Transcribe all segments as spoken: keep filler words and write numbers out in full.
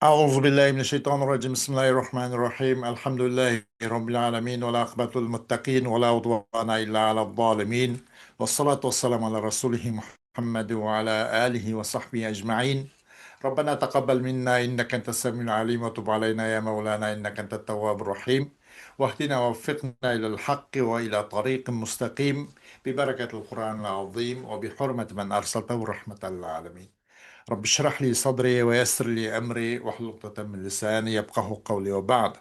أعوذ بالله من الشيطان الرجيم. بسم الله الرحمن الرحيم. الحمد لله رب العالمين، والعاقبة للمتقين، ولا عدوان إلا على الظالمين، والصلاة والسلام على رسوله محمد وعلى آله وصحبه أجمعين. ربنا تقبل منا إنك أنت السميع العليم، وتب علينا يا مولانا إنك أنت التواب الرحيم، واهدنا ووفقنا إلى الحق وإلى طريق مستقيم، ببركة القرآن العظيم وبحرمة من أرسلته رحمة للعالمين. رب اشرح لي صدري ويسر لي أمري واحلل عقدة من لساني يفقهوا قولي وبعد.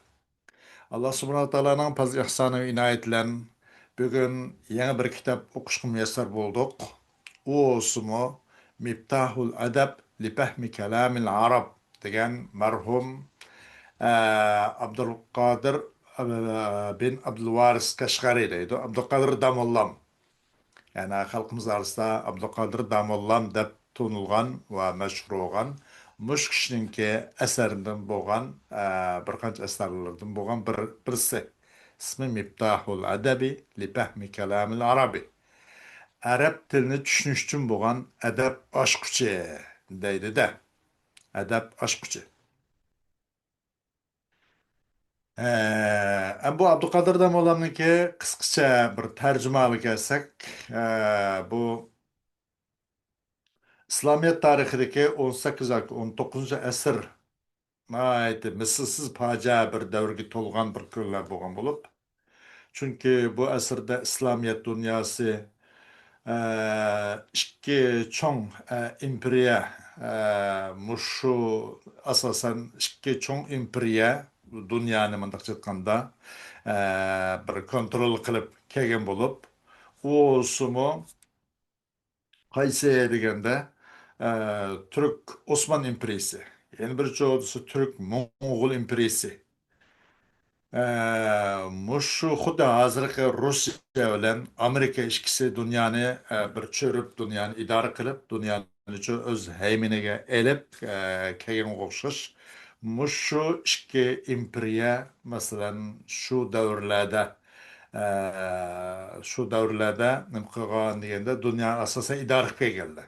ئاللا سۇبھانەھۇ ۋە تائالانىڭ پەزلى ئىھسانى ۋە ئىنايىتى بىلەن بۈگۈن يېڭى بىر كىتاب ئوقۇشقا مۇيەسسەر بولدۇق. ئۇ بولسىمۇ مىفتاھۇل ئەدەب لىفەھمى كالامىل ئەرەب دېگەن مەرھۇم، ئە، ئابدۇلقادىر، ئە، بىن ئابدۇلۋارىس قەشقەرى دەيدۇ. ئابدۇلقادىر داموللام. يەنى خەلقىمىز ئارىسىدا ئابدۇلقادىر داموللام دەپ تونۇلغان ۋە مەشھۇر بولغان مۇشۇ كىشىنىڭكى ئەسەرىدىن بولغان، ئە، بىر قانچە ئەسەرلىرىدىن بولغان بىر، بىرسى. ئىسمى مىفتاھۇل ئەدەبى لىفەھمى كالامىل ئەرەبى. ئەرەب تىلىنى چۈشىنىش ئۈچۈن بولغان ئەدەپ ئاچقۇچى دەيدۇ-دە. ئەدەپ ئاچقۇچى. ئە، بۇ ئابدۇقادىر داموللامنىڭكى قىسقىچە بىر تەرجىمە ئالىپ كەلسەك، ئە، بۇ ئىسلامىيەت تارىخىدىكى ئون سەككىز ياكى ئون توققۇزىنچى ئەسىر ناھايىتى مىسلىسىز پاجىئە بىر دەۋرگە تولغان بىر كۈنلەر بولغان بولۇپ، چۈنكى بۇ ئەسىردە ئىسلامىيەت دۇنياسى، ئە، ئىككى چوڭ، ئە، ئىمپېرىيە، ئە، مۇشۇ ئاساسەن ئىككى چوڭ ئىمپېرىيە دۇنيانى مۇنداقچە ئېيتقاندا، ئە، بىر كونترول قىلىپ كەلگەن بولۇپ، ئۇ بولسىمۇ قايسى دېگەندە، ئە، تۈرك ئوسمان ئىمپېرىيىسى، يەنە بىر چوغدىسى تۈرك موڭغۇل ئىمپېرىيىسى. ئە، مۇشۇ خۇددى ھازىرقى روسىيە بىلەن ئامېرىكا ئىككىسى دۇنيانى، ئە، بىر چۆرۈپ دۇنيانى ئىدارە قىلىپ، دۇنيانى چۆ-، ئۆز ھەيمىنىگە ئېلىپ، ئە، كەلگەنگە ئوخشاش. مۇشۇ ئىككى ئىمپېرىيە، مەسىلەن، شۇ دەۋرلەردە، ئە، شۇ دەۋرلەردە نېمە قىلغان دېگەندە، دۇنيانى ئاساسەن ئىدارە قىلىپ كەلگەنلەر.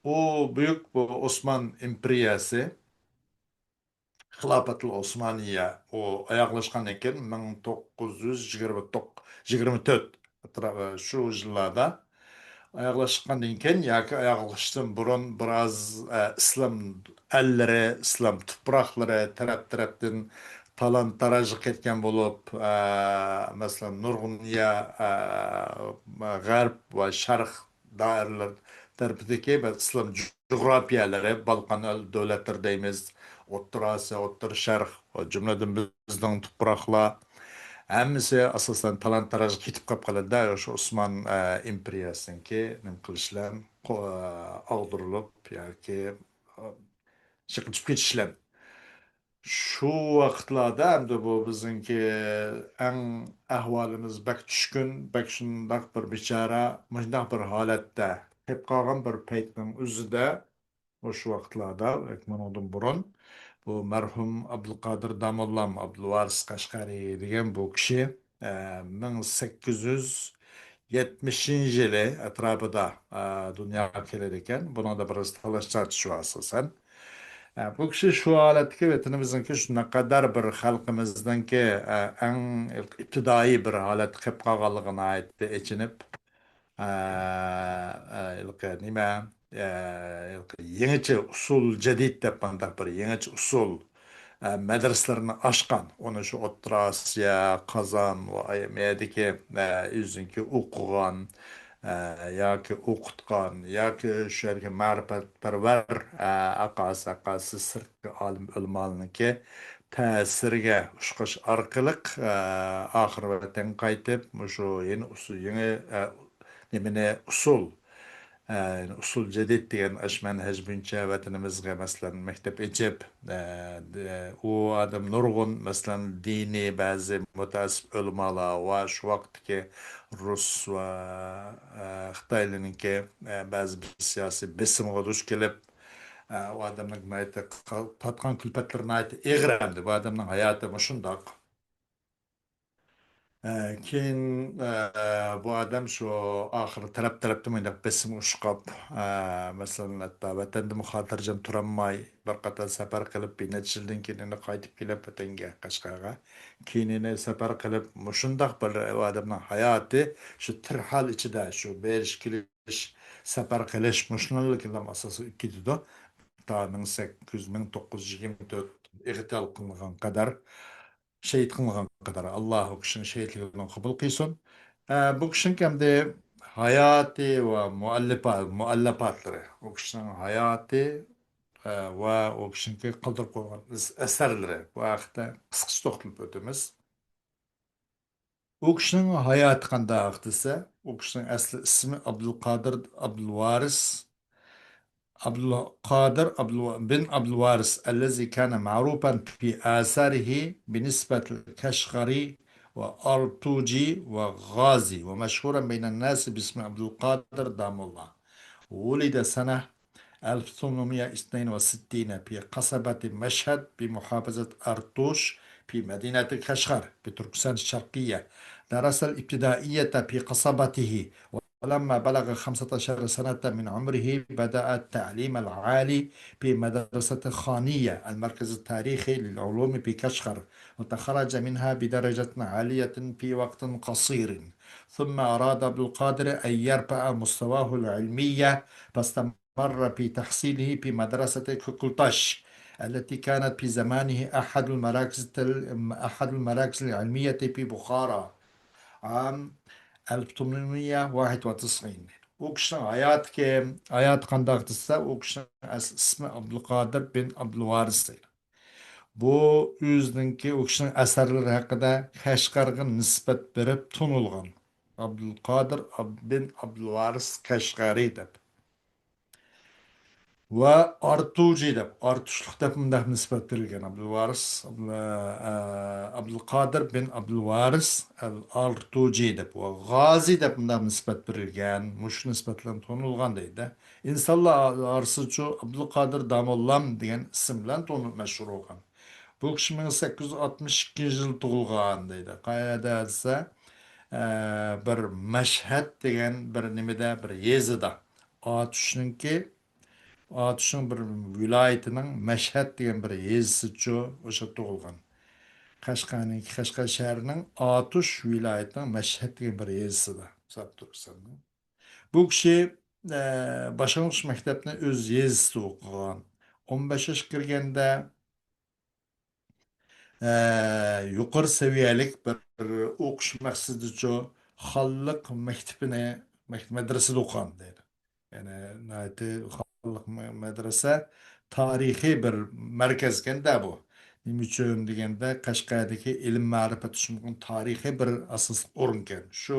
ئۇ بۈيۈك بۇ ئوسمان ئىمپېرىيەسى، خىلاپەتۇل ئوسمانىيە، ئۇ ئاياغلاشقاندىن كېيىن، مىڭ توققۇز يۈز يىگىرمە توققۇز، يىگىرمە تۆت ئەتراپى شۇ يىللاردا ئاياغلاشقاندىن كېيىن ياكى ئاياغلىشىشتىن بۇرۇن بىراز، ئە، ئىسلام ئەللىرى، ئىسلام تۇپراقلىرى تەرەپ-تەرەپتىن تالان-تاراجغا كەتكەن بولۇپ، ئە، مەسىلەن، نۇرغۇن يا، ئە، غەرب ۋە شەرق دائىرىلەر تەرىپىدىكى بىر ئىسلام جۇغراپىيەلىرى، بالقان ئەل-، دۆلەتلىرى دەيمىز، ئوتتۇرا ئاسىيا، ئوتتۇرا شەرق، جۈملىدىن بىزنىڭ تۇپراقلار، ھەممىسى ئاساسەن تالان-تاراجغا كېتىپ قاپ قالىدۇ، شۇ ئوسمان، ئە، ئىمپېرىيەسىنىڭكى نېمە قىلىش بىلەن، قو-، ئاغدۇرۇلۇپ ياكى، ئە، چېقىلىپ كېتىش بىلەن. شۇ ۋاقىتلاردا ئەمدى بۇ بىزنىڭكى ئەڭ ئەھۋالىمىز بەك چۈشكۈن، بەك شۇنداق بىر بىچارە، مۇشۇنداق بىر ھالەتتە قېلىپ قالغان بىر پەيتنىڭ ئۆزىدە، مۇشۇ ۋاقىتلاردا، بەلكى مۇنىڭدىن بۇرۇن، بۇ مەرھۇم ئابدۇلقادىر داموللام، ئابدۇلۋارىس قەشقەرى دېگەن بۇ كىشى، ئە، مىڭ سەككىز يۈز يەتمىشىنچى يىلى ئەتراپىدا، ئە، دۇنياغا كېلىدىكەن. بۇنىڭدا بىراز تالاش-تارتىش بار ئاساسەن. ئە، بۇ كىشى شۇ ھالەتتىكى ۋەتىنىمىزنىڭكى شۇنداق قەدەر بىر خەلقىمىزنىڭكى، ئە، ئەڭ ئىپتىدائىي بىر ھالەتتە قېلىپ قالغانلىقىغا ناھايىتى ئېچىنىپ، ئە، ئە، ھېلىقى نېمە، ئە، ھېلىقى يېڭىچە ئۇسۇل جەدىد دەپ مۇنداق بىر يېڭىچە ئۇسۇل، ئە، مەدرىسىلىرىنى ئاچقان. ئۇنى شۇ ئوتتۇرا ئاسىيا، قازان ۋە ئايمېدىكى، ئە، ئۆزىنىڭكى ئوقۇغان، ئە، ياكى ئوقۇتقان، ياكى شۇ يەردىكى مەرىپەتپەرۋەر، ئە، ئاقاسى، ئاقاسى سىرتقى ئالىم ئۆلىمالارنىڭكى تەسىرىگە ئۇچقاش ئارقىلىق، ئە، ئاخىرى ۋەتەنگە قايتىپ، مۇشۇ يېڭى ئۇسۇل، يېڭى، ئە، نېمىنى، ئۇسۇل، ئە، يەنى ئۇسۇل جەدىد دېگەن ئاشۇ مەنھەج بويىچە ۋەتىنىمىزگە، مەسىلەن، مەكتەپ ئېچىپ، ئە، دە-، ئۇ ئادەم نۇرغۇن، مەسىلەن، دىنىي بەزى مۇتەئەسسىپ ئۆلىمالار ۋە شۇ ۋاقىتتىكى رۇس ۋە، ئە، خىتايلارنىڭكى، ئە، بەزى بىر سىياسىي بېسىمىغا دۇچ كېلىپ، ئە، ئۇ ئادەمنىڭ ناھايىتى قا-، تارتقان كۈلپەتلىرى ناھايىتى ئېغىر ئەمدى. بۇ ئادەمنىڭ ھاياتى مۇشۇنداق. ئە، كېيىن، ئە، بۇ ئادەم شۇ ئاخىرى تەرەپ-تەرەپتىن مۇنداق بېسىم ئۇچراپ، ئە، مەسىلەن، ھەتتا ۋەتەندىمۇ خاتىرجەم تۇرالماي، بىر قاتار سەپەر قىلىپ، بىر نەچچە يىلدىن كېيىن يەنە قايتىپ كېلىپ ۋەتەنگە، قەشقەرگە. كېيىن يەنە سەپەر قىلىپ، مۇشۇنداق بىر ئادەمنىڭ ھاياتى شۇ تىرىك ھال ئىچىدە، شۇ بېرىش-كېلىش، سەپەر قىلىش، مۇشۇنىڭ ئاساسىدا ئۆتۈپ كېتىدۇ. تا مىڭ سەككىز يۈز، مىڭ توققۇز يۈز يىگىرمە تۆت ئىغتىيال قىلىنغان قەدەر، شېھىت قىلىنغان قەدەر، ئاللا ئۇ كىشىنىڭ شېھىتلىكىنى قوبۇل قىلسۇن. ئە، بۇ كىشىنىڭ ئەمدى ھاياتى ۋە مۇئەللىپا-، مۇئەللەپاتلىرى، ئۇ كىشىنىڭ ھاياتى، ئە، ۋە ئۇ كىشىنىڭكى قالدۇرۇپ قويغان ئەس-، ئەسەرلىرى، بۇ ھەقتە قىسقىچە توختىلىپ ئۆتىمىز. ئۇ كىشىنىڭ ھاياتى قانداق دېسە، ئۇ كىشىنىڭ ئەسلى ئىسمى ئابدۇلقادىر ئابدۇلۋارىس، عبد القادر عبد الو-، بن عبد الوارث الذي كان معروفا في آثاره بنسبة الكشغري وأرتوجي وغازي، ومشهورا بين الناس باسم عبد القادر دام الله. ولد سنة ألف وثمانمية واثنين وستين في قصبة مشهد بمحافظة أرتوش في مدينة كشغر بتركستان الشرقية. درس الابتدائية في قصبته، ولما بلغ خمسة عشر سنة من عمره بدأ التعليم العالي في مدرسة خانية، المركز التاريخي للعلوم في كشغر، وتخرج منها بدرجة عالية في وقت قصير. ثم أراد عبد القادر أن يرفع مستواه العلمي، فاستمر في تحصيله في مدرسة كوكلتاش، التي كانت في زمانه أحد المراكز، أحد المراكز العلمية في بخارى. عام ألف وثمانمية واحد وتسعين. ئۇ كىشىنىڭ ھاياتى كىم؟ ھاياتى قانداق دېسە، ئۇ كىشىنىڭ ئەسلى ئىسمى ئابدۇلقادىر بىن ئابدۇلۋارىس دەيدۇ. بۇ ئۆزىنىڭكى، ئۇ كىشىنىڭ ئەسەرلىرى ھەققىدە كەشغەرگە نىسبەت بېرىپ تونۇلغان. ئابدۇلقادىر ئاب-، بىن ئابدۇلۋارىس كەشغەرى دەپ. ۋە ئارتۇجى دەپ، ئارتۇشلۇق دەپ مۇنداق نىسبەت بېرىلگەن. ئابدۇلۋارىس، ئابدۇ-، ئە، ئابدۇلقادىر بىن ئابدۇلۋارىس ئەل ئارتۇجى دەپ ۋە غازى دەپ مۇنداق نىسبەت بېرىلگەن. مۇشۇ نىسبەت بىلەن تونۇلغان دەيدۇ. ئىنسانلار ئارىسىدىچۇ ئابدۇلقادىر داموللام دېگەن ئىسىم بىلەن تونۇپ مەشھۇر بولغان. بۇ كىشى مىڭ سەككىز يۈز ئاتمىش ئىككىنچى يىلى تۇغۇلغان دەيدۇ. قەيەردە دېسە، ئە، بىر مەشھەد دېگەن بىر نېمىدە، بىر يېزىدا. ئاتۇشنىڭكى، ئاتۇشنىڭ بىر ۋىلايىتىنىڭ مەشھەد دېگەن بىر يېزىسىچۇ، ئوشۇ تۇغۇلغان. قەشقەرنىڭكى، قەشقەر شەھىرىنىڭ ئاتۇش ۋىلايىتىنىڭ مەشھەد دېگەن بىر يېزىسىدا، شەرقىي تۈركىستاننىڭ. بۇ كىشى، ئە، باشلانغۇچ مەكتەپنى ئۆز يېزىسىدا ئوقۇغان. ئون بەش ياشقا كىرگەندە، ئە، يۇقىرى سەۋىيەلىك بىر ئوقۇش مەقسىتىدىچۇ خانلىق مەكتىپىنى، مەك-، مەدرىسىدە ئوقۇغان دەيدۇ. يەنى ناھايىتى خانلىق مە-، مەدرىسە تارىخىي بىر مەركەزكەن-دە بۇ. نېمە ئۈچۈن دېگەندە، قەشقەردىكى ئىلىم-مەرىپەت ئۈچۈن تارىخىي بىر ئاساسلىق ئورۇنكەن. شۇ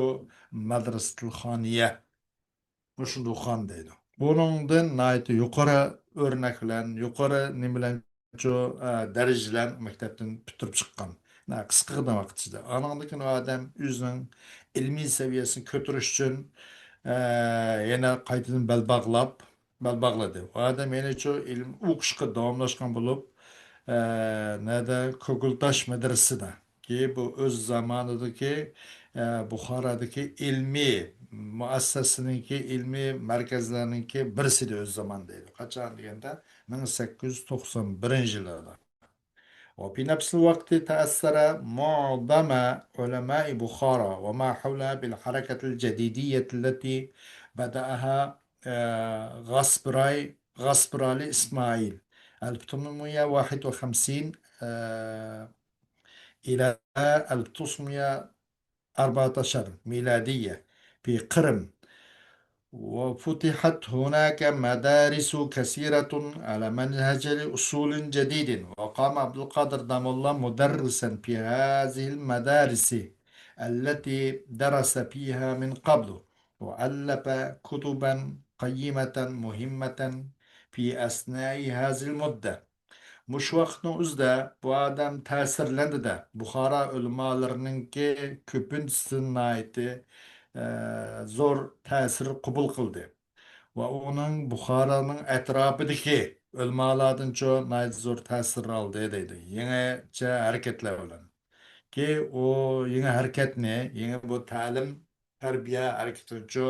مەدرىسەتۇل خانىيە. مۇشۇنى ئوقۇغان دەيدۇ. بۇنىڭدىن ناھايىتى يۇقىرى ئۆرنەك بىلەن، يۇقىرى نېمە بىلەن شۇ، ئە، دەرىجە بىلەن مەكتەپتىن پۈتتۈرۈپ چىققان. نە، قىسقىغىنە ۋاقىت ئىچىدە. ئانىڭدىن كېيىن ئۇ ئادەم ئۆزىنىڭ ئىلمىي سەۋىيەسىنى كۆتۈرۈش ئۈچۈن، ئە، يەنە قايتىدىن بەل باغلاپ، بەل باغلىدى. ئۇ ئادەم يەنە شۇ ئىلىم ئوقۇشقا داۋاملاشقان بولۇپ، ئە، نەدە، كوكۇلتاش مەدرىسىدە. كى بۇ ئۆز زامانىدىكى، ئە، بۇخارادىكى ئىلمىي مۇئەسسەسىنىڭكى، ئىلمىي مەركەزلەرنىڭكى بىرسىدى ئۆز زامان دەيدۇ. قاچان دېگەندە، مىڭ سەككىز يۈز توقسان بىرىنچى يىللاردا. وفي نفس الوقت تأثر معظم علماء بخارى وما حولها بالحركة الجديدية التي بدأها، ئە، غاسپراي-، غاسپرالى ئىسمائىل، ألف وثمانمية واحد وخمسين، ئە، إلى ألف وتسعمية أربعتاشر ميلادية في قرم، وفتحت هناك مدارس كثيرة على منهج أصول جديد، وقام عبد القادر دام الله مدرسا في هذه المدارس التي درس فيها من قبل، وألف كتبا قيمة مهمة في أثناء هذه المدة. مۇشۇ ۋاقىتنىڭ ئۆزىدە بۇ ئادەم تەسىرلەندى-دە، بۇخارا ئۆلىمالىرىنىڭكى كۆپىنچىسىدىن ناھايىتى، ئە، زور تەسىر قوبۇل قىلدى. ۋە ئۇنىڭ بۇخارانىڭ ئەتراپىدىكى ئۆلىمالاردىنچۇ ناھايىتى زور تەسىر ئالدى دەيدۇ. يېڭىچە ھەرىكەتلەر بىلەن. كى ئۇ يېڭى ھەرىكەتنى، يېڭى بۇ تەلىم، تەربىيە ھەرىكىتىنىچۇ،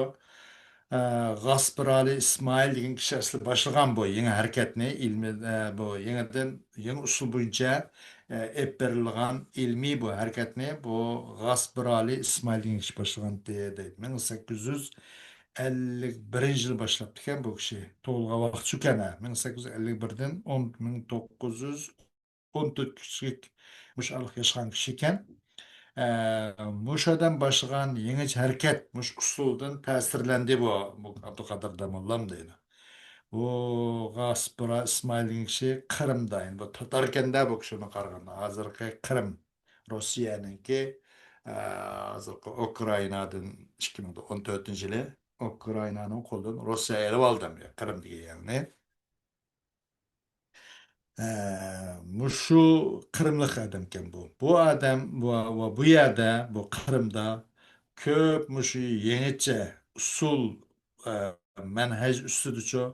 ئە، غاسپىرالى ئىسمائىل دېگەن كىشى ئەسلى باشلىغان بۇ يېڭى ھەرىكەتنى، ئىلمىي، ئە، بۇ يېڭىدىن، يېڭى ئۇسۇل بويىچە، ئە، ئېلىپ بېرىلغان ئىلمىي بۇ ھەرىكەتنى بۇ غاسپىرالى ئىسمائىل دېگەن كىشى باشلىغانتى، دەيدۇ. مىڭ سەككىز يۈز ئەللىك بىرىنچى يىلى باشلاپتىكەن بۇ كىشى. تۇغۇلغان ۋاقتى شۇكەن، ھە، مىڭ سەككىز يۈز ئەللىك بىردىن ئون، مىڭ توققۇز يۈز ئون تۆت كىشىلىك مۇشۇ ئارىلىق ياشىغان كىشى ئىكەن. ئە، مۇشۇ ئادەم باشلىغان يېڭىچە ھەرىكەت، مۇشۇ ئۇسۇلدىن تەسىرلەندى بۇ، بۇ ئابدۇقادىر داموللام دەيدۇ. بۇ غاسپىرا ئىسمائىل دېگەن كىشى قىرىمدا، يەنى بۇ تاتاركەن-دە بۇ كىشى ئۇنى قارىغاندا. ھازىرقى قىرىم، روسىيەنىڭكى، ئە، ھازىرقى ئۇكرائىنادىن ئىككى مىڭ ئون تۆتىنچى يىلى ئۇكرائىنانىڭ قولىدىن روسىيە ئېلىۋالدى، قىرىم دېگەن يەرنى. ئە، مۇشۇ قىرىملىق ئادەمكەن بۇ. بۇ ئادەم ۋە، ۋە بۇ يەردە، بۇ قىرىمدا كۆپ مۇشۇ يېڭىچە ئۇسۇل، ئە، مەنھەج ئۈستىدىچۇ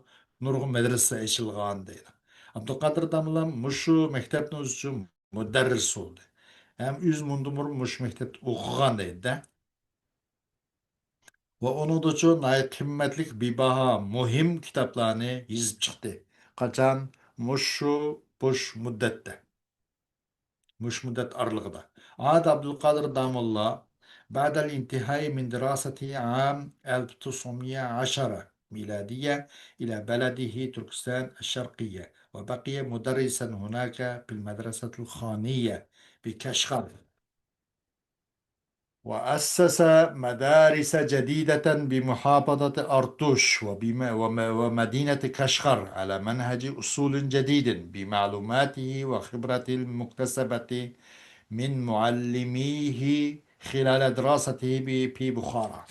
نۇرغۇن مەدرىسە ئېچىلغان دەيدۇ. ئابدۇقادىر داموللام مۇشۇ مەكتەپنىڭ ئۆزىچۇ مۇدەررىس بولدى. ھەم ئۆزى مۇندىن بۇرۇن مۇشۇ مەكتەپتە ئوقۇغان دەيدۇ-دە. ۋە ئۇنىڭدىچۇ ناھايىتى قىممەتلىك، بىباھا، مۇھىم كىتابلارنى يېزىپ چىقتى. قاچان؟ مۇشۇ بوش مۇددەتتە. مۇشۇ مۇددەت ئارىلىقىدا. عاد عبد القادر داموللا بعد الانتهاء من دراسته عام ألف وتسعمية وعشرة ميلادية إلى بلده تركستان الشرقية، وبقي مدرسا هناك في المدرسة الخانية بكشغر. وأسس مدارس جديدة بمحافظة أرتوش وبم-، وم-، ومدينة كشغر على منهج أصول جديد بمعلوماته وخبرته المكتسبة من معلميه خلال دراسته ب-، في بخارى.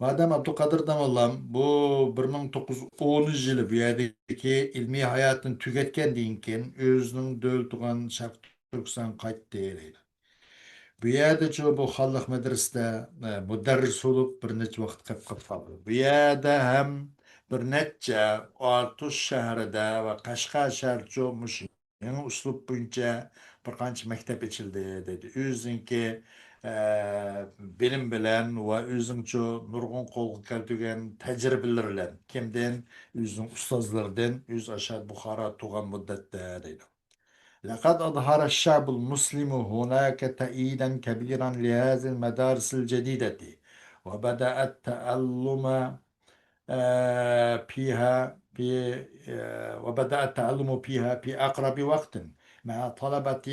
مادام ئابدۇقادىر داموللام بۇ بىر مىڭ توققۇز يۈز ئونىنچى يىلى بۇ يەردىكى ئىلمىي ھاياتىنى تۈگەتكەندىن كېيىن، ئۆزىنىڭ دۆلىتى بولغان شەرقىي تۈركىستانغا قايتتى دەيدۇ. بۇ يەردىچۇ بۇ خانلىق مەدرىسىدە، ئە، مۇدەررىس بولۇپ بىر نەچچە ۋاقىت قېلىپ قالدى. بۇ يەردە ھەم بىر نەچچە ئارتۇش شەھىرىدە ۋە قەشقەر شەھىرىچۇ مۇشۇ يېڭى ئۇسلۇب بويىچە بىر قانچە مەكتەپ ئېچىلدى، دېدى. ئۆزىنىڭكى، ئە، بىلىم بىلەن ۋە ئۆزىنىڭچۇ نۇرغۇن قولغا كەلتۈرگەن تەجرىبىلىرى بىلەن، كىمدىن؟ ئۆزىنىڭ ئۇستازلىرىدىن، ئۆزى ئاشۇ بۇخارا تۇرغان مۇددەتتە، دەيدۇ. لقد أظهر الشعب المسلم هناك تأييدا كبيرا لهذه المدارس الجديدة، وبدأ التألم، آه، فيها في، آه، وبدأ التعلم فيها في أقرب وقت مع طلبة،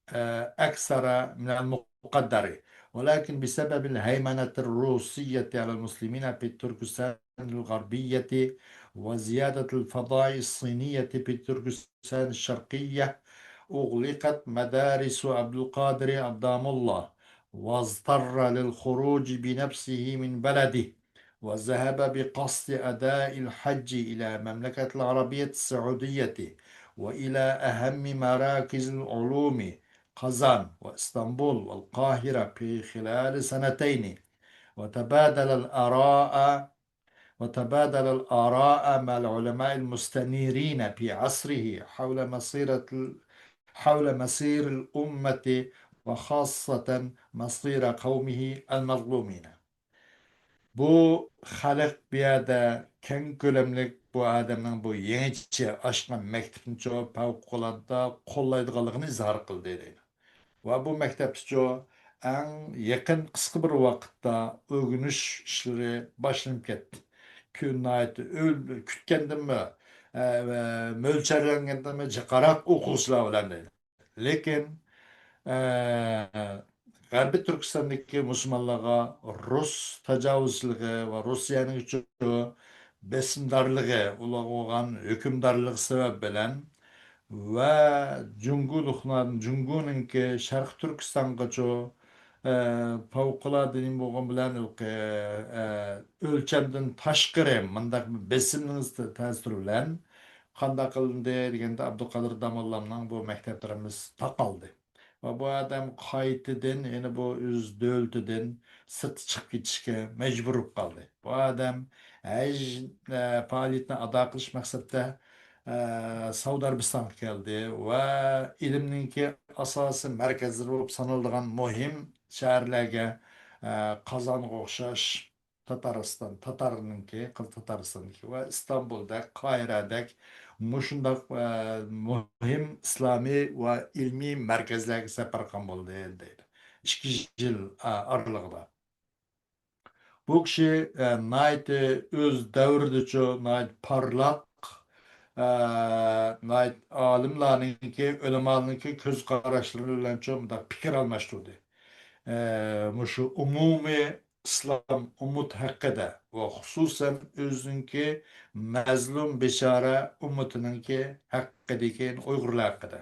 آه، أكثر من المقدر، ولكن بسبب الهيمنة الروسية على المسلمين في تركستان الغربية وزيادة الفضاء الصينية في تركستان الشرقية أغلقت مدارس عبد القادر عبد الله، واضطر للخروج بنفسه من بلده، وذهب بقصد أداء الحج إلى المملكة العربية السعودية وإلى أهم مراكز العلوم قازان وإسطنبول والقاهرة في خلال سنتين، وتبادل الآراء وتبادل الآراء مع العلماء المستنيرين في عصره حول مسيرة ال-، حول مسير الأمة وخاصة مصير قومه المظلومين. بۇ خەلق بۇ يەردە كەڭ كۆلەملىك بۇ ئادەمنىڭ بۇ يېڭىچە ئاچقان مەكتىپىنىچۇ پەۋقۇلئاددە قوللايدىغانلىقىنى ئىزھار قىلدى، دەيدۇ. ۋە بۇ مەكتەپتىچۇ ئەڭ يېقىن قىسقا بىر ۋاقىتتا ئۆگىنىش ئىشلىرى باشلىنىپ كەتتى. كۈن ناھايىتى ئۆل-، كۈتكەندىنمۇ، ئە، مۆلچەرلەنگەندىنمۇ جىقراق ئوقۇغۇچىلار بىلەن دەيدۇ. لېكىن، ئە، غەربىي تۈركىستاندىكى مۇسۇلمانلارغا رۇس تاجاۋۇزچىلىقى ۋە روسىيەنىڭچۇ بېسىمدارلىقى، ئۇلارغا بولغان ھۆكۈمدارلىقى سەۋەب بىلەن ۋە جۇڭگولۇقلار، جۇڭگونىڭكى شەرقىي تۈركىستانغىچۇ، ئە، پەۋقۇلئاددە نېمە بولغان بىلەن، ئە، ئۆلچەمدىن تاشقىرى مۇنداق بېسىمنىڭ تەسىرى بىلەن قانداق قىلىندى دېگەندە، ئابدۇقادىر داموللامنىڭ بۇ مەكتەپلىرىمىز تاقالدى. ۋە بۇ ئادەم قايتىدىن، يەنە بۇ ئۆز دۆلىتىدىن سىرتقا چىقىپ كېتىشكە مەجبۇر بولۇپ قالدى. بۇ ئادەم ھەج، ئە، پائالىيىتىنى ئادا قىلىش مەقسەتتە، ئە، سەئۇدى ئەرەبىستانغا كەلدى ۋە ئىلىمنىڭكى ئاساسىي مەركەزلىرى بولۇپ سانىلىدىغان مۇھىم شەھەرلەرگە، ئە، قازانغا ئوخشاش تاتارىستان، تاتارنىڭكى، قىرغىز تاتارىستاننىڭكى ۋە ئىستانبۇلدەك، قاھىرەدەك مۇشۇنداق، ئە، مۇھىم ئىسلامىي ۋە ئىلمىي مەركەزلەرگە سەپەر قىلغان بولدى، دەيدۇ. ئىككى يىل، ئە، ئارىلىقىدا. بۇ كىشى، ئە، ناھايىتى ئۆز دەۋرىدىچۇ ناھايىتى پارلاق، ئە، ناھايىتى ئالىملارنىڭكى، ئۆلىمالارنىڭكى كۆز قاراشلىرى بىلەنچۇ مۇنداق پىكىر ئالماشتۇردى. ئە، مۇشۇ ئومۇمىي ئىسلام ئۈممىتى ھەققىدە ۋە خۇسۇسەن ئۆزىنىڭكى مەزلۇم بىچارە ئۈممىتىنىڭكى ھەققىدىكى، ئۇيغۇرلار ھەققىدە.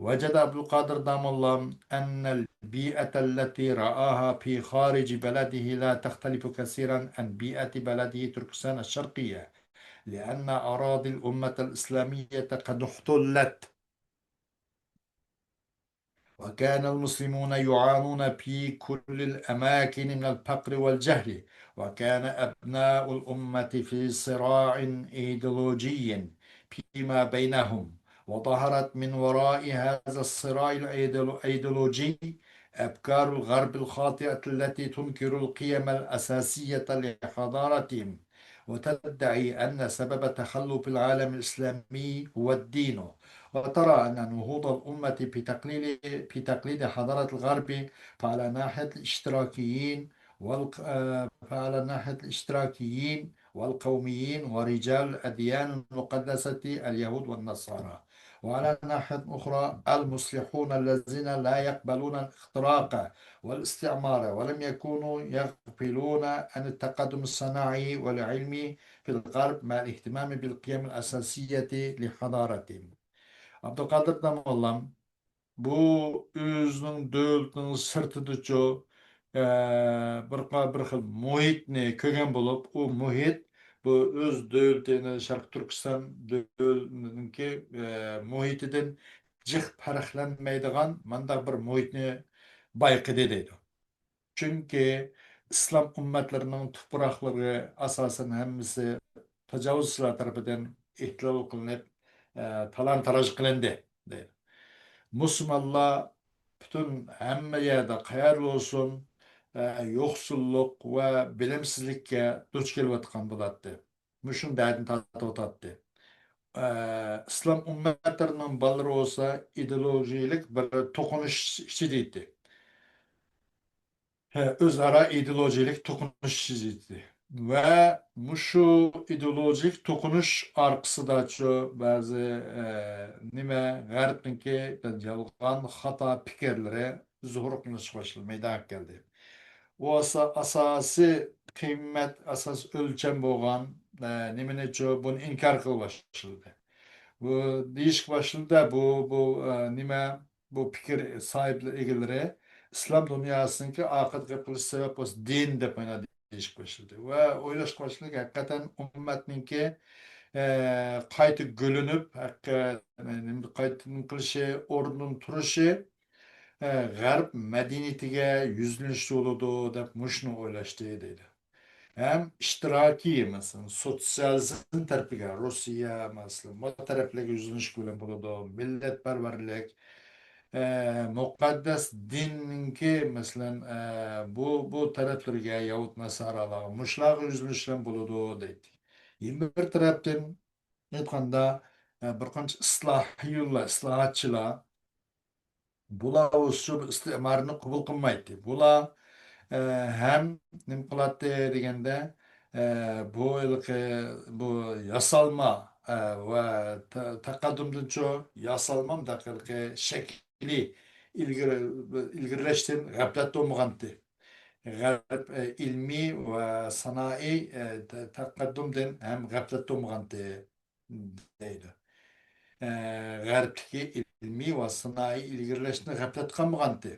وجد عبد القادر داموللام أن البيئة التي رآها في خارج بلده لا تختلف كثيرا عن بيئة بلده تركستان الشرقية، لأن أراضي الأمة الإسلامية قد احتلت، وكان المسلمون يعانون في كل الأماكن من الفقر والجهل، وكان أبناء الأمة في صراع أيديولوجي فيما بينهم، وظهرت من وراء هذا الصراع الأيديولوجي أفكار الغرب الخاطئة التي تنكر القيم الأساسية لحضارتهم، وتدعي أن سبب تخلف العالم الإسلامي هو الدين، وترى أن نهوض الأمة في تقليد، في تقليد حضارة الغرب، فعلى ناحية الاشتراكيين والق-، آه، فعلى ناحية الاشتراكيين والقوميين ورجال الأديان المقدسة اليهود والنصارى، وعلى ناحية أخرى المصلحون الذين لا يقبلون الاختراق والاستعمار، ولم يكونوا يغفلون عن التقدم الصناعي والعلمي في الغرب مع الاهتمام بالقيم الأساسية لحضارتهم. ئابدۇلقادىر داموللام بۇ ئۆزىنىڭ دۆلىتىنىڭ سىرتىدىچۇ، ئە، بىر قا-، بىر خىل مۇھىتنى كۆرگەن بولۇپ، ئۇ مۇھىت بۇ ئۆز دۆلىتىنى، شەرقىي تۈركىستان دۆلىتىنىڭكى، ئە، مۇھىتىدىن جىق پەرقلەنمەيدىغان مانداق بىر مۇھىتنى بايقىدى دەيدۇ. چۈنكى ئىسلام ئۈممەتلىرىنىڭ تۇپراقلىرى ئاساسەن ھەممىسى تاجاۋۇزچىلار تەرىپىدىن ئېھتىلال قىلىنىپ، ئە، تالان-تاراج قىلىندى، دەيدۇ. مۇسۇلمانلار پۈتۈن ھەممە يەردە، قەيەردە بولسۇن، ئە، يوقسۇللۇق ۋە بىلىمسىزلىككە دۇچ كېلىۋاتقان بولاتتى. مۇشۇ دەردىنى تارتىۋاتاتتى. ئە، ئىسلام ئۈممەتلىرىنىڭ بالىلىرى بولسا ئىدېئولوگىيەلىك بىر توقۇنۇش ئىچىدە ئىدى. ھە، ئۆزئارا ئىدېئولوگىيەلىك توقۇنۇش ئىچىدە ئىدى. ۋە مۇشۇ ئىدېئولوگىيەلىك توقۇنۇش ئارقىسىداچۇ بەزى، ئە، نېمە، غەربنىڭكى يالغان، خاتا پىكىرلىرى زۇھۇر قىلىشقا باشلىدى، مەيدانغا كەلدى. ئۇ ئاسا-، ئاساسىي قىممەت، ئاساسىي ئۆلچەم بولغان، ئە، نېمىنىچۇ، بۇنى ئىنكار قىلىپ باشلىدى. بۇ دېيىشكە باشلىدى، بۇ، بۇ، ئە، نېمە، بۇ پىكىر ساھىبلىرى، ئىگىلىرى ئىسلام دۇنياسىنىڭكى ئارقىدا قېلىپ قېلىش سەۋەب بولسا دىن دەپ مانا دېيىشكە باشلىدى. ۋە ئويلاشقا باشلىدى، ھەقىقەتەن ئۈممەتنىڭكى، ئە، قايتا گۈللىنىپ، ھەققە-، نېمە، قايتىدىن قىلىشى، ئورنىدىن تۇرۇشى، ئە، غەرب مەدەنىيىتىگە يۈزلىنىشتە بولىدۇ دەپ مۇشۇنى ئويلاشتى دەيدۇ. ھەم ئىشتىراكىي، مەسىلەن، سوتسىيالىزم تەرىپىگە، روسىيە، مەسىلەن، بۇ تەرەپلەرگە يۈزلىنىش بىلەن بولىدۇ. مىللەتپەرۋەرلىك، ئە، مۇقەددەس دىننىڭكى، مەسىلەن، ئە، بۇ، بۇ تەرەپلىرىگە، يەھۇد ناسارالارغا، مۇشۇلارغا يۈزلىنىش بىلەن بولىدۇ دەيدۇ. يەنە بىر تەرەپتىن، ئېيتقاندا، ئە، بىر قانچە ئىسلاھىيونلار، ئىسلاھاتچىلار، بۇلار ئۇششۇ ئىستىمارنى قوبۇل قىلمايتتى. بۇلار، ئە، ھەم نېمە قىلاتتى دېگەندە، ئە، بۇ ھېلىقى، بۇ ياسالما، ئە، ۋە تا-، تەقەددۇمدىنچۇ ياسالما مۇنداق ھېلىقى شەكلى ئىلگىرى-، ئىلگىرىلەشتىن غەپلەتتە بولمىغانتى. غەرب، ئە، ئىلمىي ۋە سانائىي، ئە، تە-، تەقەددۇمدىن ھەم غەپلەتتە بولمىغانتى. دەيدۇ. ئە، غەربتىكى ئىلمىي ۋە سانائىي ئىلگىرىلەشتىن غەپلەت قالمىغانتى.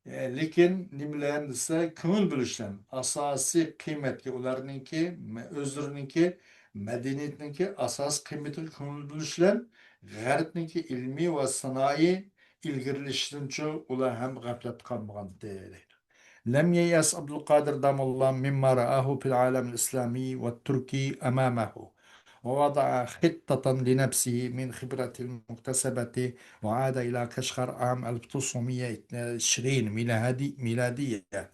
ئە، لېكىن نېمىلەرنى دېسە، كۆڭۈل بۆلۈشلەن، ئاساسىي قىممەتكە ئۇلارنىڭكى، مە-، ئۆزلىرىنىڭكى مەدەنىيىتىنىڭكى ئاساسىي قىممىتىگە كۆڭۈل بۆلۈشلەن، غەربنىڭكى ئىلمىي ۋە سانائىي ئىلگىرىلىشىدىنچۇ ئۇلار ھەم غەپلەت قالمىغانتى، دەيدۇ. لم ييأس عبد القادر داموللام مما رآه في العالم الإسلامي والتركي أمامه، ووضع خطة لنفسه من خبرته المكتسبة، وعاد إلى كشغر عام ألف وتسعمية وعشرين ميلادي-، ميلادية،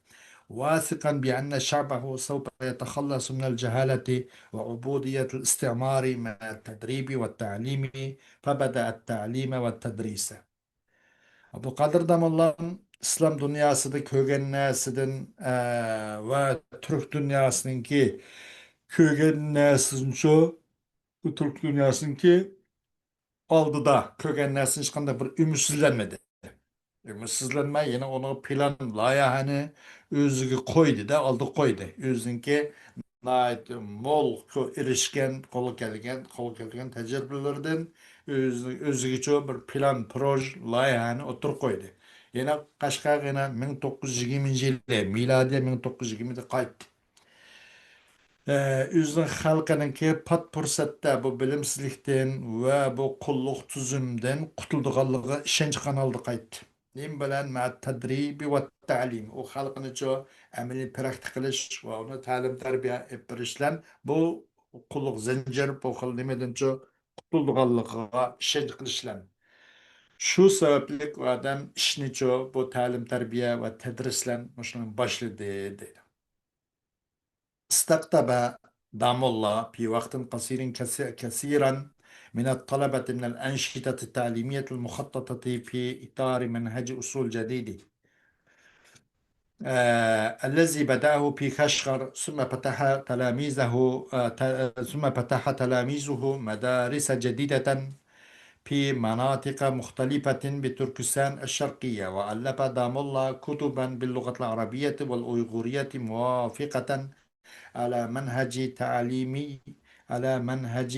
واثقا بأن شعبه سوف يتخلص من الجهالة وعبودية الاستعمار مع التدريب والتعليم، فبدأ التعليم والتدريس. ئابدۇقادىر داموللام ئىسلام دۇنياسىدا كۆرگەن نەرسىدىن، ئە، ۋە تۈرك دۇنياسىنىڭكى كۆرگەن نەرسىدىنچۇ، بۇ تۈرك دۇنياسىنىڭكى ئالدىدا كۆرگەن نەرسىدىن ھېچقانداق بىر ئۈمىدسىزلەنمىدى. ئۈمىدسىزلەنمەي، يەنە ئۇنىڭ پىلان، لايىھەنى ئۆزىگە قويدى-دە، ئالدىغا قويدى. ئۆزىنىڭكى ناھايىتى مول كۆ-، ئېرىشكەن، قولغا كەلگەن، قولغا كەلگەن تەجرىبىلىرىدىن ئۆزى، ئۆزىگىچۇ بىر پىلان، پروژې، لايىھەنى ئوتتۇرىغا قويدى. يەنە قەشقەرگە يەنە مىڭ توققۇز يۈز يىگىرمىنچى يىلى، مىلادىيە مىڭ توققۇز يۈز يىگىرمىدە قايتتى. ئە، ئۆزىنىڭ خەلقىنىڭكى پات پۇرسەتتە بۇ بىلىمسىزلىكتىن ۋە بۇ قۇللۇق تۈزۈمدىن قۇتۇلىدىغانلىقىغا ئىشەنچ قىلغان ھالدا قايتتى. نېمە بىلەن؟ مە تەدرىبى ۋە تەلىم. ئۇ خەلقىنىچۇ ئەمەلىي پراكتىك قىلىش ۋە ئۇنى تەلىم تەربىيە ئېلىپ بېرىش بىلەن بۇ قۇللۇق زەنجىر، بۇ خىل نېمىدىنچۇ قۇتۇلىدىغانلىقىغا ئىشەنچ قىلىش بىلەن. شۇ سەۋەبلىك ئۇ ئادەم ئىشنىچۇ بۇ تەلىم تەربىيە ۋە تەدرىس بىلەن مۇشۇنى باشلىدى دەيدۇ. استقطب داموللا في وقت قصير كثي-، كثيرا من الطلبة من الأنشطة التعليمية المخططة في إطار منهج أصول جديد، آه، الذي بدأه في كشغر، ثم فتح تلاميذه، آه، ت-، ثم فتح تلاميذه مدارس جديدة في مناطق مختلفة بتركستان الشرقية، وألف داموللا كتبا باللغة العربية والأيغورية موافقة على منهج تعليمي، على منهج،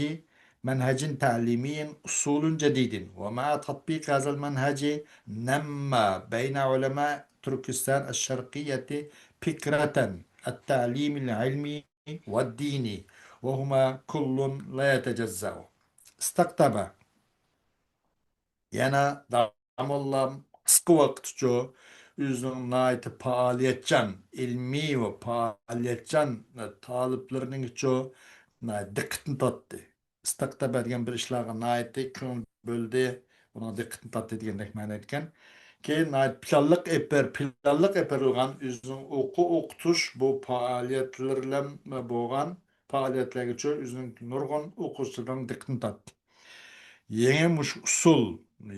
منهج تعليمي أصول جديد. ومع تطبيق هذا المنهج نمى بين علماء تركستان الشرقية فكرة التعليم العلمي والديني، وهما كل لا يتجزأ. استقطب، يەنە داموللام قىسقا ۋاقىتچۇ ئۆزىنىڭ ناھايىتى پائالىيەتچان، ئىلمىي ۋە پائالىيەتچان تالىپلىرىنىڭچۇ ناھايىتى دىققىتىنى تارتتى. ئىستاقتا بەرگەن بىر ئىشلارغا ناھايىتى كۆڭۈل بۆلدى، ئۇنىڭ دىققىتىنى تارتتى دېگەندەك مەنىدىكەن. كېيىن ناھايىتى پىلانلىق ئېلىپ بېر-، پىلانلىق ئېلىپ بېرىلغان ئۆزىنىڭ ئوقۇ-، ئوقۇتۇش بۇ پائالىيەتلىرى بىلەن بولغان پائالىيەتلەرگىچۇ ئۆزىنىڭ نۇرغۇن ئوقۇغۇچىلىرىنىڭ دىققىتىنى تارتتى. يېڭى مۇشۇ ئۇسۇل،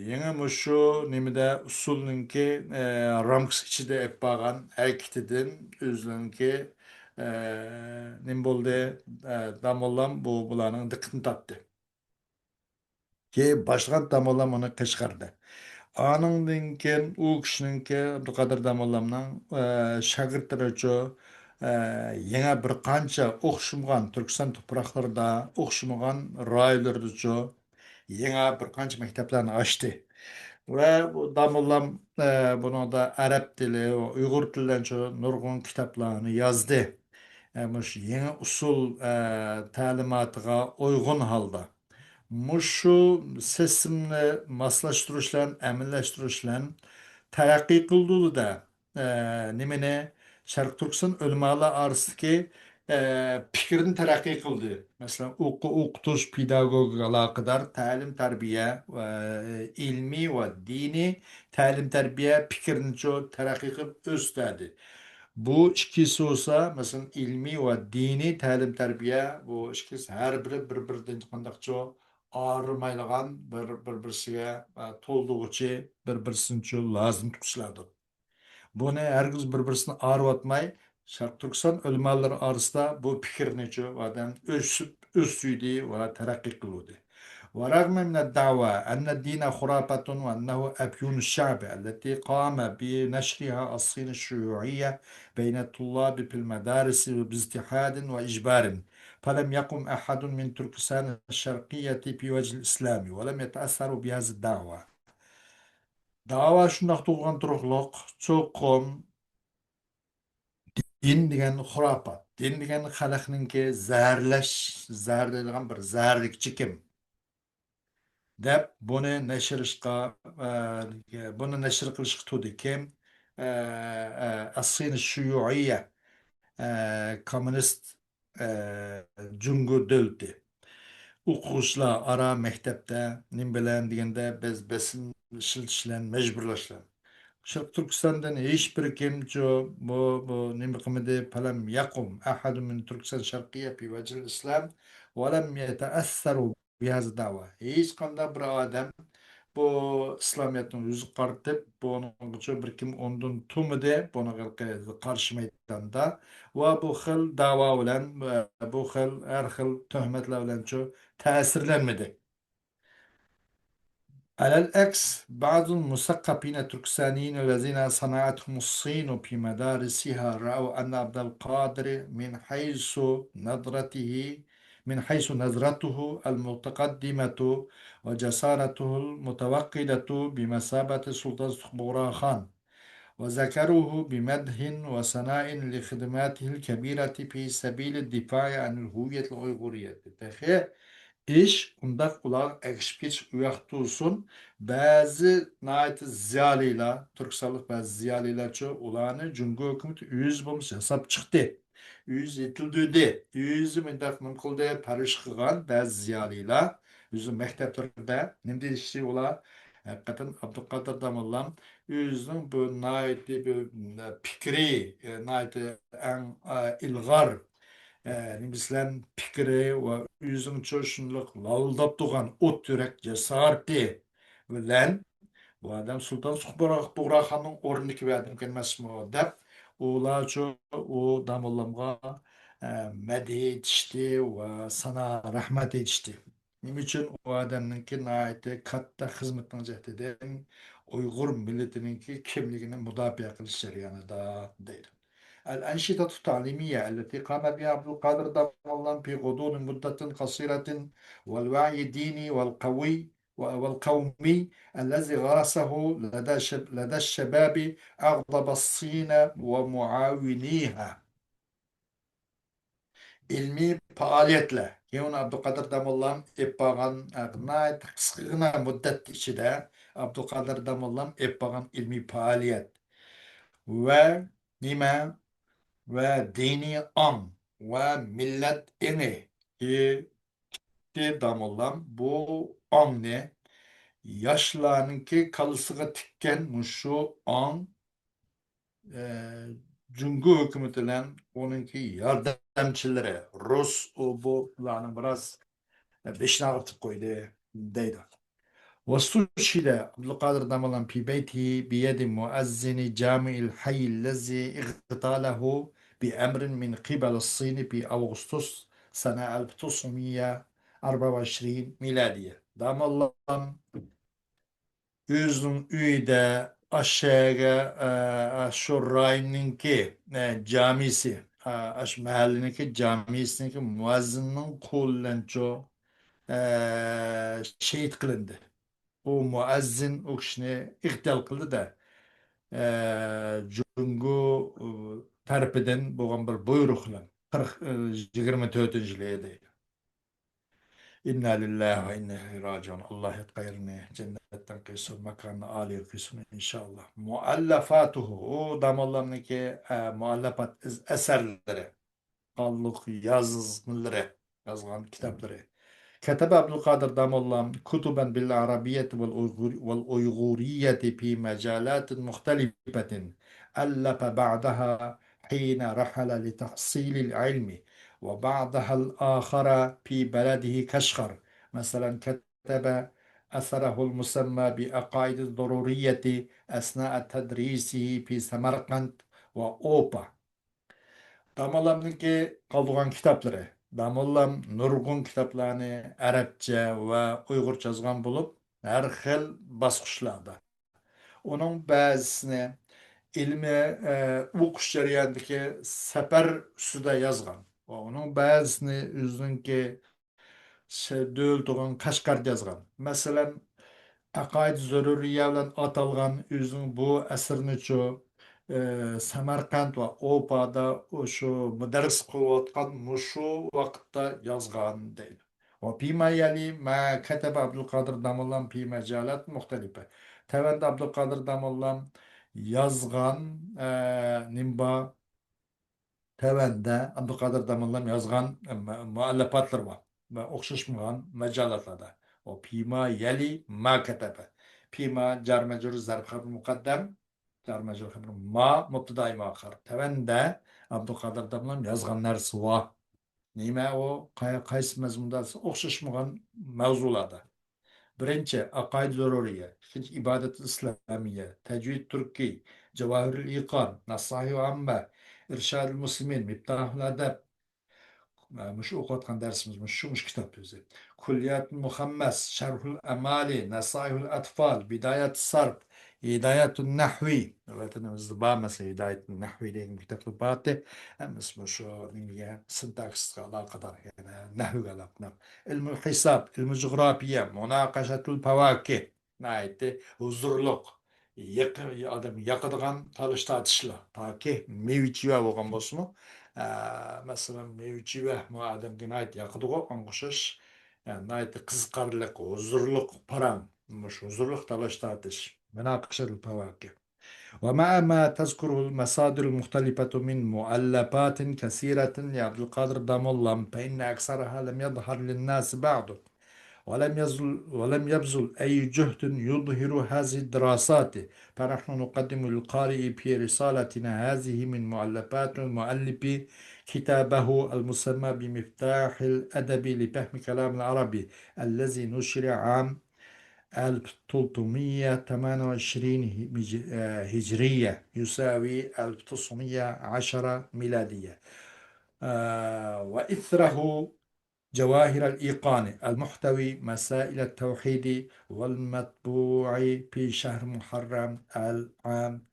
يېڭى مۇشۇ نېمىدە ئۇسسۇلنىڭكى، ئە، رامكىسى ئىچىدە ئېلىپ بارغان ھەرىكىتىدىن ئۆزىنىڭكى، ئە، نېمە بولدى، ئە، داموللام بۇ، بۇلارنىڭ دىققىتىنى تارتتى. كېيىن باشلىغان داموللام ئۇنى قەشقەردە. ئانىڭدىن كېيىن ئۇ كىشىنىڭكى، ئابدۇقادىر داموللامنىڭ، ئە، شاگىرتلىرىچۇ، ئە، يېڭى بىر قانچە ئوخشىمىغان تۈركىستان توپراقلىرىدا، ئوخشىمىغان رايونلىرىدىچۇ يېڭى بىر قانچە مەكتەپلەرنى ئاچتى. ۋە بۇ داموللام، ئە، بۇنىڭدا ئەرەب تىلى ۋە ئۇيغۇر تىلىدىنچۇ نۇرغۇن كىتابلارنى يازدى. ئە، مۇشۇ يېڭى ئۇسسۇل، ئە، تەلىماتىغا ئۇيغۇن ھالدا. مۇشۇ سىستېمىنى ماسلاشتۇرۇش بىلەن، ئەمەلىيلەشتۈرۈش بىلەن تەرەققىي قىلدۇردى-دە، ئە، نېمىنى؟ شەرقىي تۈركىستان ئۆلىمالار ئارىسىدىكى، ئە، پىكىرنى تەرەققىي قىلدى. مەسىلەن، ئوقۇ-، ئوقۇتۇش، پېداگوگىكىغا ئالاقىدار تەلىم-تەربىيە ۋە ئىلمىي ۋە دىنىي تەلىم-تەربىيە پىكرىنىچۇ تەرەققىي قىلىپ ئۆستۈردى. بۇ ئىككىسى بولسا، مەسىلەن، ئىلمىي ۋە دىنىي تەلىم-تەربىيە، بۇ ئىككىسى ھەر بىرى بىر-بىرىدىن قانداقچۇ ئايرىلمايدىغان، بىر، بىر-بىرسىگە، ئە، تولدۇرغۇچى، بىر-بىرسىنىچۇ لازىم تۇتقۇچىلاردۇر. بۇنى ھەرگىز بىر-بىرسىنى ئايرىۋەتمەي، شەرقىي تۈركىستان ئۆلىمالىرى ئارىسىدا بۇ پىكىرنىچۇ ئادەم ئۆسۈپ، ئۆستۈردى ۋە تەرەققىي قىلدۇردى. ورغم من الدعوى أن الدين خرافة وأنه أفيون الشعب التي قام بنشرها الصين الشيوعية بين الطلاب في المدارس باضطهاد وإجبار، فلم يقم أحد من تركستان الشرقية في وجه الإسلام ولم يتأثروا بهذه الدعوى. داۋا شۇنداق تۇغۇلغان تۇرۇقلۇق، چوقۇم دىن دېگەن خۇراپات، دىن دېگەن خەلقنىڭكى زەھەرلەش، زەھەرلەيدىغان بىر زەھەرلىك چېكىم دەپ بۇنى نەشر قىلىشقا، ئە، بۇنى نەشر قىلىشقا تۇردى. كىم؟ ئە، ئە، ئەسسىنە شۇيۇئىيە، ئە، كوممۇنىست، ئە، جۇڭگو دۆلىتى. ئوقۇغۇچىلار ئارا مەكتەپتە نېمە بىلەن دېگەندە، بىز بېسىم ئىشلىتىش بىلەن، مەجبۇرلاش بىلەن. شەرقىي تۈركىستاندىن ھېچ بىر كىمچۇ بۇ، بۇ نېمە قىلمىدى؟ فلم يقم أحد من تركستان الشرقية في وجه الإسلام ولم يتأثروا بهذا الدعوة. ھېچقانداق بىر ئادەم بۇ ئىسلامىيەتنى يۈز قارىتىپ، بۇنىڭغىچۇ بىر كىم ئۇندىن تۇرمىدى، بۇنىڭغا قارشى مەيداندا ۋە بۇ خىل دەۋا بىلەن، بۇ خىل ھەر خىل تۆھمەتلەر بىلەنچۇ تەسىرلەنمىدى. على العكس، بعض المثقفين التركستانيين الذين صنعتهم الصين في مدارسها رأوا أن عبد القادر من حيث نظرته، من حيث نظرته المتقدمة وجسارته المتوقدة بمثابة سلطان سوخبوغرا خان، وذكروه بمدح وثناء لخدماته الكبيرة في سبيل الدفاع عن الهوية الأيغورية. تېخى ئىش ئۇنداق ئۇلار ئەگىشىپ كېتىش ئۇ ياقتا تۇرسۇن. بەزى ناھايىتى زىيالىيلار، تۈركىستانلىق بەزى زىيالىيلارچۇ ئۇلارنى جۇڭگو ھۆكۈمىتى ئۆزى بولمىسا ياساپ چىقتى. ئۆزى يېتىلدۈردى. ئۆزى مۇنداق نېمە قىلدى، پەرۋىش قىلغان بەزى زىيالىيلار. ئۆزى مەكتەپلىرىدە نېمە دېيىشتى ئۇلار؟ ھەقىقەتەن ئابدۇقادىر داموللام ئۆزىنىڭ بۇ ناھايىتى بىر پىكرى، ناھايىتى ئەڭ، ئىلغار، نېمىسى بىلەن پىكرى ۋە ئۆزىنىڭچۇ شۇنداق لاۋۇلداپ تۇرغان ئوت يۈرەك جاسارىتى بىلەن بۇ ئادەم سۇلتان سۇخبۇغراخاننىڭ ئورنىدىكى بىر ئادەمكەن ئەمەسمۇ دەپ، ئۇلارچۇ ئۇ داموللامغا، ئە، مەدھىيە ئېيتىشتى ۋە سانا رەھمەت ئېيتىشتى. نېمە ئۈچۈن؟ ئۇ ئادەمنىڭكى ناھايىتى كاتتا خىزمىتىنىڭ جەھىتىدىن ئۇيغۇر مىللىتىنىڭكى كىملىكىنى مۇداپىئە قىلىش جەريانىدا دەيدۇ. الأنشطة التعليمية التي قام بها عبد القادر داموللام في غضون مدة قصيرة والوعي الديني والقوي والقومي الذي غرسه لدى شب-، لدى الشباب أغضب الصين ومعاونيها. ئىلمىي پائالىيەتلەر. كېيىن ئابدۇقادىر داموللام ئېلىپ بارغان، ئە، ناھايىتى قىسقىغىنا مۇددەت ئىچىدە ئابدۇقادىر داموللام ئېلىپ بارغان ئىلمىي پائالىيەت ۋە نېمە؟ ۋە دىنىي ئاڭ ۋە مىللەت ئېڭى. ئابدۇقادىر داموللام بۇ ئاڭنى ياشلارنىڭكى كاللىسىغا تىككەن مۇشۇ ئاڭ، ئە، جۇڭگو ھۆكۈمىتى بىلەن ئۇنىڭكى ياردەمچىلىرى، رۇس، ئۇ، بۇ، بۇلارنىڭ بىراز بېشىنى ئاغرىتىپ قويدى، دەيدۇ. واستشهد عبد القادر داموللام في بيته بيد مؤذن جامع الحي الذي اغتاله بأمر من قبل الصين في أغسطس سنة ألف وتسعمية وأربعة وعشرين مىلادىيە. داموللام ئۆزىنىڭ ئۆيىدە ئاشەگە، ئە، شۇ رايوننىڭكى، ئە، جامىسى، ئە، ئاشۇ مەھەللىنىڭكى جامىسىنىڭكى مۇئەززىننىڭ قولى بىلەنچۇ، ئە، شېھىت قىلىندى. ئۇ مۇئەززىن ئۇ كىشىنى ئىغتىيال قىلدى-دە، ئە، جۇڭگو، ئۇ، تەرىپىدىن بولغان بىر بۇيرۇق بىلەن قىرىق، ئە، يىگىرمە تۆتىنچى يىلى دەيدۇ. ئىننا لىللاھى ۋە ئىننا ئىلەيھى راجىئۇن. ئاللا ھېيت قەيرىنى جەننەتتىن قىلسۇن، ماكانىنى ئالىي قىلسۇن، ئىنشائاللا. مۇئەللەفاتۇھۇ، ئۇ داموللامنىڭكى، ئە، مۇئەللەپات ئىز-، ئەسەرلىرى، قانلىق يازمىلىرى، يازغان كىتابلىرى. كتب عبد القادر داموللام كتبا بالعربية والأيغور-، والأيغورية في مجالات مختلفة، ألف بعضها حين رحل لتحصيل العلم، وبعضها الآخر في بلده كشغر. مثلا، كتب أثره المسمى بعقائد الضرورية أثناء تدريسه في سمرقند وأوپا. داموللامنىڭكى قالدۇرغان كىتابلىرى. داموللام نۇرغۇن كىتابلارنى ئەرەبچە ۋە ئۇيغۇرچە يازغان بولۇپ، ھەر خىل باسقۇچلاردا. ئۇنىڭ بەزىسىنى ئىلمىي، ئە، ئوقۇش جەريانىدىكى سەپەر ئۈستىدە يازغان. ۋە ئۇنىڭ بەزىسىنى ئۆزىنىڭكى شە-، دۆلىتى بولغان قەشقەردە يازغان. مەسىلەن، ئەقايىد زۆرۈرىيە بىلەن ئاتالغان ئۆزىنىڭ بۇ ئەسىرىنىچۇ، ئە، سەمەرقەنت ۋە ئوپادا ئۇ شۇ مۇدەررىس قىلىۋاتقان مۇشۇ ۋاقىتتا يازغان دەيدۇ. وفيما يلي ما كتب عبد القادر داموللام في مجالات مختلفة. تۆۋەندە ئابدۇلقادىر داموللام يازغان، ئە، نېمە بار؟ تۆۋەندە ئابدۇلقادىر داموللام يازغان، ئە، مۇ-، مۇئەللەپاتلىرى بار. ۋە ئوخشاشمىغان ماجالاتلاردا. ئۇ فيما يلي ما كتب. فيما جار مەجرۇر زەرب خەبىر مۇقەددەم. جار مەجرۇر خەبىر ما مۇبتىدائى مۇئەخخەر. تۆۋەندە ئابدۇقادىر داموللام يازغان نەرسە بار. نېمە ئۇ؟ قاي-، قايسى مەزمۇندا دېسە، ئوخشاشمىغان مەۋزۇلاردا. بىرىنچى، ئەقائىد زۇرۇرىيە. ئىككىنچى، ئىبادەتۇل ئىسلامىيە، تەجۋىد تۈركى، جاۋاھىرۇل ئىقان، نەسائىھۇل ئاممە، ئىرشادۇل مۇسلىمىن، مىفتاھۇل ئەدەب. مۇشۇ ئوقۇۋاتقان دەرسىمىز مۇشۇ، مۇشۇ كىتاب ئۆزى. كۇللىياتۇل مۇخەممەس، شەرھۇل ئەمالى، نەسائىھۇل ئەتفال، بىدايەتۇس سەرف، ھىدايەتۇن نەھۋى. ۋەتىنىمىزدە بار، مەسىلەن، ھىدايەتۇن نەھۋى دېگەن كىتابلار بار ئىدى. ھەممىسى مۇشۇ نېمىگە، سىنتاكسىسقا ئالاقىدار، يەنى نەھۋىگە ئالاقىدار. ئىلمۇل ھېساب، ئىلمۇل جۇغراپىيە، مۇناقىشەتۇل پەۋاكىھ. ناھايىتى ھۇزۇرلۇق، يېقى-، ئادەم ياقىدىغان تالىش-تارتىشلار. تاكى مېۋە-چېۋە بولغان بولسىمۇ، ئە، مەسىلەن، مېۋە-چېۋە بۇ ئادەمگە ناھايىتى ياقىدىغۇ، ئاڭغا ئوخشاش، ئە، ناھايىتى قىزىقارلىق، ھۇزۇرلۇق پاراڭ، مۇشۇ ھۇزۇرلۇق تالىش-تارتىش. مۇناقىشەتۇل پەۋاكىھ. ومع ما تذكره المصادر المختلفة من مؤلفات كثيرة لعبد القادر داموللام، فإن أكثرها لم يظهر للناس بعد، ولم يزل، ولم يبذل أي جهد يظهر هذه الدراسات، فنحن نقدم للقارئ في رسالتنا هذه من مؤلفات المؤلف كتابه المسمى بمفتاح الأدب لفهم كلام العرب، الذي نشر عام ألف وتلتمية وتمانية وعشرين هج-، آه، هجرية، يساوي ألف وتسعمية وعشرة ميلادية. آه، وإثره جواهر الإيقان المحتوي مسائل التوحيد، والمطبوع في شهر محرم العام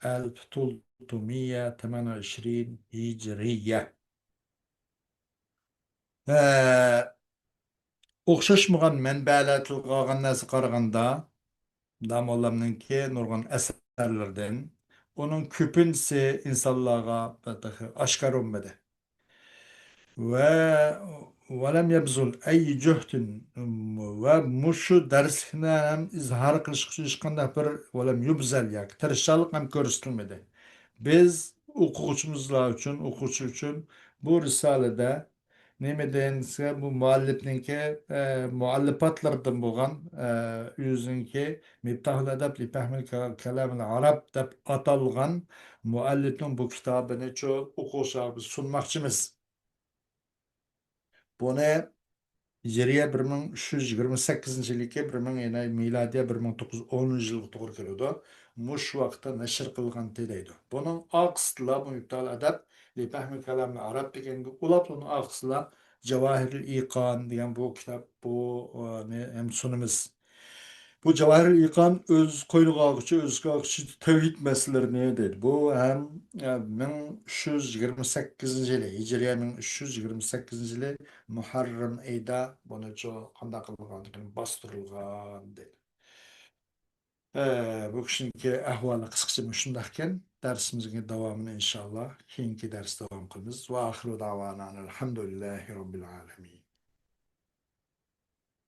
ألف وتلتمية وتمانية وعشرين هجرية. ئوخشاشمىغان مەنبەلەر تىلغا ئالغان نەرسىگە قارىغاندا، داموللامنىڭكى نۇرغۇن ئەسەرلىرىدىن، ئۇنىڭ كۆپىنچىسى ئىنسانلارغا تېخى ئاشكارا بولمىدى. ۋە ولم يبذل أي جهد، ۋە مۇشۇ دەرسلىكنى ھەم ئىزھار قىلىشقا ھېچقانداق بىر ولم يبذل ياكى تىرىشچانلىق ھەم كۆرسىتىلمىدى. بىز ئوقۇغۇچىمىزلار ئۈچۈن، ئوقۇغۇچى ئۈچۈن بۇ رىسالىدە نېمە دېسە، بۇ مۇئەللىپنىڭكى، ئە، مۇئەللىپاتلىرىدىن بولغان، ئە، ئۆزىنىڭكى مىفتاھۇل ئەدەب لى فەھمىل كە-، كەلامىل ئەرەب دەپ ئاتالغان مۇئەللىپنىڭ بۇ كىتابىنىچۇ ئوقۇغۇچىلارغا بىز سۇنماقچىمىز. بۇنى ھىجرىيە بىر مىڭ ئۈچ يۈز يىگىرمە سەككىزىنچى يىلىكى، بىر مىڭ، يەنى مىلادىيە بىر مىڭ توققۇز يۈز ئونىنچى يىلغا توغرا كېلىدۇ. مۇشۇ ۋاقىتتا نەشر قىلغانتى دەيدۇ. بۇنىڭ ئارقىسىدا بۇ مىفتاھۇل ئەدەب لى فەھمىل كەلامىل ئەرەب دېگەنگە ئۇلاپ، ئۇنىڭ ئارقىسىدا جاۋاھىرۇل ئىقان دېگەن بۇ كىتاب، بۇ، ئۇنى ھەم سۇنىمىز. بۇ جاۋاھىرۇل ئىقان ئۆز قوينىغا ئالغۇچى، ئۆزىگە ئالغۇچى تەۋھىد مەسىلىلىرىنى دەيدۇ. بۇ ھەم، ئە، مىڭ ئۈچ يۈز يىگىرمە سەككىزىنچى يىلى، ھىجرىيە مىڭ ئۈچ يۈز يىگىرمە سەككىزىنچى يىلى مۇھەررەم ئېيىدا بۇنىچۇ قانداق قىلغان، باستۇرۇلغان دەيدۇ. ئە، بۇ كىشىنىڭكى ئەھۋالى قىسقىچە مۇشۇنداقكەن. دەرسىمىزنىڭ داۋامىنى ئىنشاللا كېيىنكى دەرستە داۋام قىلىمىز. ۋە ئاخىرۇ دەۋانا ئەنىل ھەمدۇلىللاھى رەببىل ئالەمىن.